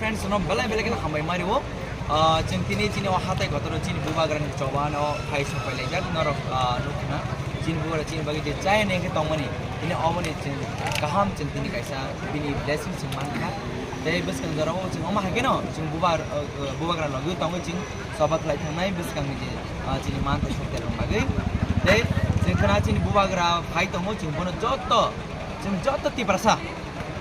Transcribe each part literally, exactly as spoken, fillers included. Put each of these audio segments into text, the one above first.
Friends no belai belai kheno hambai mari o. Ah, chwng tini chini o hatai kotor o chini bubagra ni choba no phai sopai laijak norok, ah, nukna. Chini bubagra chini bagwi je chai ne khe tongmani. Tini oboni chwng kaham chwng tini kaisa bini blessing chwng mankha. Tei bwskang jora o chwng omo hai kheno chwng bubar, ah, ah, bubagra logwi tongwi chwng choba khlai thangnai bwskang ni je, ah, chini manthai soter rok bagwi. Tei chwng khna chini bubagra phai tongo chwng bono joto, chwng joto Tiprasa.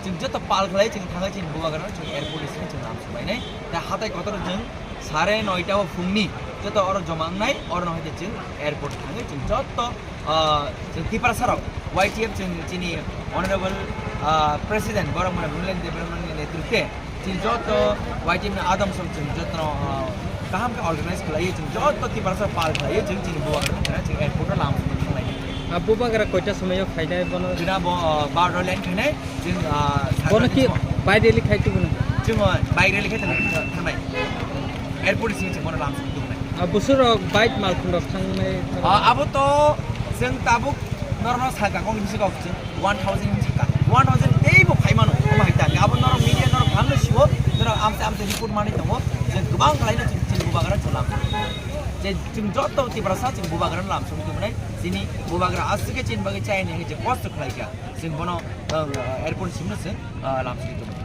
Chwng joto pal khlai chwng thangwi chini bubagra chwng airport ni simi chwng lam subainai. Tei hatai kotor chwng sare noita o phungni joto oro joma wngnai, oro no hai chwng airport thangwi chwng joto, ah, chwng Tiprasa rok Y T F chwng chini honorable, ah, president borok mane Bhumlendra Debbarma ni netrite chwng joto Y T F ni adam song chwng joto no, ah, kaham khe organize khlaiwi chwng joto Tiprasa pal khlaiwi chwng chini bubagra chwng airport o lam subai thanglai. Ah, bubagra koita somoi o phainai bono? Jina bo, ah, barota line khainai. Chwng, ah, Bono ki Saturday bike rally khai tubuno? Chwng, ah, bike rally khai thang-, thangnai. Airport simi chwng bono lam simi tubunai. Ah, busur rok bike malkhung rok thangnai. Ah, abo to chwng tabuk norno saka kong bisi kok chwng one thousand saka. One thousand tei bo khai mano, omo hai ta. Abo norok media norok hamle sibo, norok amte amte report mani tongo. Chwng kwbang khlai no chwng, chwng bubagra chwng lam. Je chwng joto Tiprasa chwng bubagra lam simi tubunai. Chini bubagra aswk khe chini bagwi chai ni je kosto khlai kha. Chwng bono, ah, airport simi no chwng, ah, lam simi tubunai.